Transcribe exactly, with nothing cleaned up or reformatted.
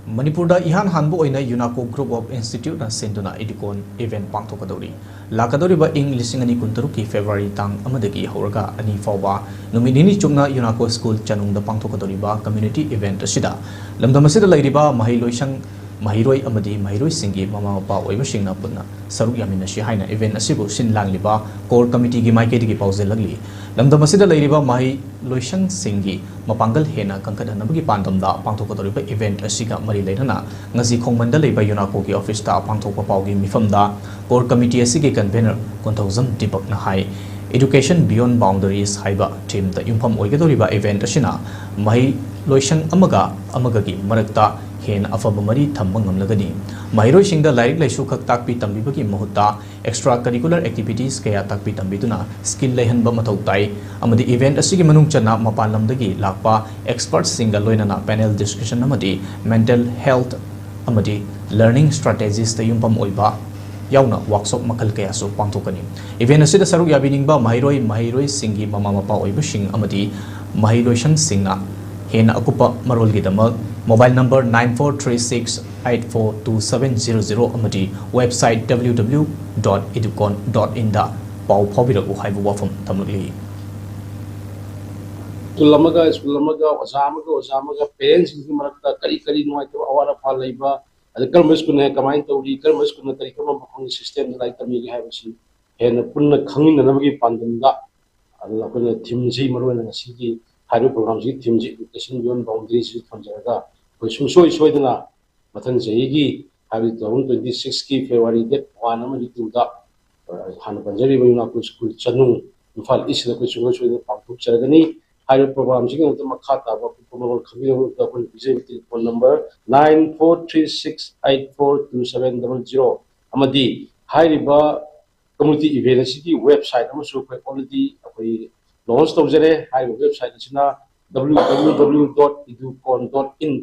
ꯃꯅꯤꯄꯨꯔꯗ ꯏꯍꯥꯟ ꯍꯥꯟꯕ ꯑꯣꯏꯅ UNACO Group of Instituteꯅ ꯁꯤꯟꯗꯨꯅ EDUCON event ꯄꯥꯡꯊꯣꯛꯀꯗꯧꯔꯤ꯫ ꯂꯥꯛꯀꯗꯧꯔꯤꯕ ꯏꯪ ꯂꯤꯁꯤꯡ ꯑꯅꯤ ꯀꯨꯟꯇꯔꯨꯛꯀꯤ February ꯇꯥꯡ ꯑꯃꯗꯒꯤ ꯍꯧꯔꯒ ꯑꯅꯤ ꯐꯥꯎꯕ ꯅꯨꯃꯤꯠ ꯅꯤꯅꯤ ꯆꯨꯞꯅ UNACO School ꯆꯅꯨꯡꯗ ꯄꯥꯡꯊꯣꯛꯀꯗꯧꯔꯤꯕ community event ꯑꯁꯤꯗ ꯂꯝꯗꯝ ꯑꯁꯤꯗ ꯂꯩꯔꯤꯕ ꯃꯍꯩ ꯂꯣꯏꯁꯪ, ꯃꯍꯩꯔꯣꯏ ꯑꯃꯗꯤ ꯃꯍꯩꯔꯣꯏꯁꯤꯡꯒꯤ ꯃꯃꯥ ꯃꯄꯥ ꯑꯣꯏꯕꯁꯤꯡꯅ ꯄꯨꯟꯅ ꯁꯔꯨꯛ ꯌꯥꯃꯤꯟꯅꯁꯤ ꯍꯥꯏꯅ event ꯑꯁꯤꯕꯨ ꯁꯤꯟ ꯂꯥꯡꯂꯤꯕ core committeeꯒꯤ ꯃꯥꯏꯀꯩꯗꯒꯤ ꯄꯥꯎꯖꯦꯜꯂꯛꯂꯤ꯫ ꯂꯝꯗꯝ ꯑꯁꯤꯗ ꯂꯩꯔꯤꯕ ꯃꯍꯩ ꯂꯣꯏꯁꯪꯁꯤꯡꯒꯤ ꯃꯄꯥꯡꯒꯜ ꯍꯦꯟꯅ ꯀꯟꯈꯠꯍꯟꯅꯕꯒꯤ ꯄꯥꯟꯗꯝꯗ ꯄꯥꯡꯊꯣꯛꯀꯗꯧꯔꯤꯕ event ꯑꯁꯤꯒ ꯃꯔꯤ ꯂꯩꯅꯅ ꯉꯁꯤ ꯈꯣꯡꯃꯟꯗ ꯂꯩꯕ UNACOꯒꯤ officeꯇ ꯄꯥꯡꯊꯣꯛꯄ ꯄꯥꯎꯒꯤ ꯃꯤꯐꯝꯗ core committee ꯑꯁꯤꯒꯤ convener ꯀꯣꯟꯊꯧꯖꯝ ꯗꯤꯄꯛꯅ ꯍꯥꯏ, Education Beyond Boundaries ꯍꯥꯏꯕ themeꯇ ꯌꯨꯝꯐꯝ ꯑꯣꯏꯒꯗꯧꯔꯤꯕ event ꯑꯁꯤꯅ ꯃꯍꯩ ꯂꯣꯏꯁꯪ ꯑꯃꯒ ꯑꯃꯒꯒꯤ ꯃꯔꯛꯇ ꯍꯦꯟꯅ ꯑꯐꯕ ꯃꯔꯤ ꯊꯝꯕ ꯉꯝꯂꯒꯅꯤ꯫ ꯃꯍꯩꯔꯣꯏꯁꯤꯡꯗ ꯂꯥꯏꯔꯤꯛ ꯂꯥꯏꯁꯨ ꯈꯛ ꯇꯥꯛꯄꯤ ꯇꯝꯕꯤꯕꯒꯤ ꯃꯍꯨꯠꯇ extra curricular activities ꯀꯌꯥ ꯇꯥꯛꯄꯤ ꯇꯝꯕꯤꯗꯨꯅ skill ꯂꯩꯍꯟꯕ ꯃꯊꯧ ꯇꯥꯏ ꯑꯃꯗꯤ event ꯑꯁꯤꯒꯤ ꯃꯅꯨꯡ ꯆꯟꯅ ꯃꯄꯥꯟ ꯂꯝꯗꯒꯤ ꯂꯥꯛꯄ expertꯁꯤꯡꯒ ꯂꯣꯏꯅꯅ panel discussion ꯑꯃꯗꯤ mental health ꯑꯃꯗꯤ learning strategiesꯇ ꯌꯨꯝꯐꯝ ꯑꯣꯏꯕ ꯌꯥꯎꯅ workshop ꯃꯈꯜ ꯀꯌꯥꯁꯨ ꯄꯥꯡꯊꯣꯛꯀꯅꯤ꯫ Event ꯑꯁꯤꯗ ꯁꯔꯨꯛ ꯌꯥꯕꯤꯅꯤꯡꯕ ꯃꯍꯩꯔꯣꯏ, ꯃꯍꯩꯔꯣꯏꯁꯤꯡꯒꯤ ꯃꯃꯥ ꯃꯄꯥ ꯑꯣꯏꯕꯁꯤꯡ ꯑꯃꯗꯤ ꯃꯍꯩ ꯂꯣꯏꯁꯪꯁꯤꯡꯅ ꯍꯦꯟꯅ ꯑꯀꯨꯞꯄ ꯃꯔꯣꯜꯒꯤꯗꯃꯛ mobile number nine four three six eight four two seven zero zero ꯑꯃꯗꯤ website www.educon.inꯗ ꯄꯥꯎ ꯐꯥꯎꯕꯤꯔꯛꯎ ꯍꯥꯏꯕ ꯋꯥꯐꯝ ꯊꯝꯂꯛꯂꯤ꯫ ꯁ꯭ꯀꯨꯜ ꯑꯃꯒ ꯁ꯭ꯀꯨꯜ ꯑꯃꯒ, ꯑꯣꯖꯥ ꯑꯃꯒ ꯑꯣꯖꯥ ꯑꯃꯒ, parentꯁꯤꯡꯒꯤ ꯃꯔꯛꯇ ꯀꯔꯤ ꯀꯔꯤ ꯅꯨꯡꯉꯥꯏꯇꯕ ꯑꯋꯥꯠ ꯑꯄꯥ ꯂꯩꯕ, ꯑꯗ ꯀꯔꯝꯕ ꯁ꯭ꯀꯨꯜꯅ ꯀꯃꯥꯏꯅ ꯇꯧꯔꯤ, ꯀꯔꯝꯕ ꯁ꯭ꯀꯨꯜꯅ ꯀꯔꯤ, ꯀꯔꯝꯕ ꯃꯐꯝꯒꯤ systemꯗ ꯂꯥꯏꯔꯤꯛ ꯇꯝꯕꯤꯒꯦ ꯍꯥꯏꯕꯁꯤ ꯍꯦꯟꯅ ꯄꯨꯟꯅ ꯈꯪꯃꯤꯟꯅꯅꯕꯒꯤ ꯄꯥꯟꯗꯝꯗ, ꯑꯗꯨꯅ ꯑꯩꯈꯣꯏꯅ themeꯁꯤ ꯃꯔꯨꯑꯣꯏꯅ ꯉꯁꯤꯒꯤ ꯍꯥꯏꯔꯤꯕ programꯁꯤꯒꯤ themeꯁꯤ Education Beyond Boundariesꯁꯤ ꯊꯝꯖꯔꯒ, ꯑꯩꯈꯣꯏ ꯁꯨꯡꯁꯣꯏ ꯁꯣꯏꯗꯅ ꯃꯊꯪ ꯆꯍꯤꯒꯤ, ꯍꯥꯏꯕꯗꯤ two thousand twenty sixꯀꯤ February date one ꯑꯃꯗꯤ twoꯗ, ꯑ, ꯍꯥꯟꯅ ꯄꯟꯖꯔꯤꯕ UNACO School ꯆꯅꯨꯡ, ꯏꯝꯐꯥꯜ Eastꯁꯤꯗ ꯑꯩꯈꯣꯏ ꯁꯨꯡꯁꯣꯏ ꯁꯣꯏꯗꯅ ꯄꯥꯡꯊꯣꯛꯆꯔꯒꯅꯤ꯫ ꯍꯥꯏꯔꯤꯕ programꯁꯤꯒꯤ ꯃꯈꯥ ꯇꯥꯕ ꯑꯀꯨꯞꯄ ꯃꯔꯣꯜ ꯈꯪꯕꯤꯅꯕꯒꯤꯗꯃꯛꯇ ꯑꯩꯈꯣꯏꯅ ꯄꯤꯖꯔꯤꯕ telephone number nine four three six eight four two seven double zero ꯑꯃꯗꯤ ꯍꯥꯏꯔꯤꯕ community event ꯑꯁꯤꯒꯤ website ꯑꯃꯁꯨ ꯑꯩꯈꯣꯏ already ꯑꯩꯈꯣꯏ launch ꯇꯧꯖꯔꯦ꯫ ꯍꯥꯏꯔꯤꯕ website ꯑꯁꯤꯅ www.educon.in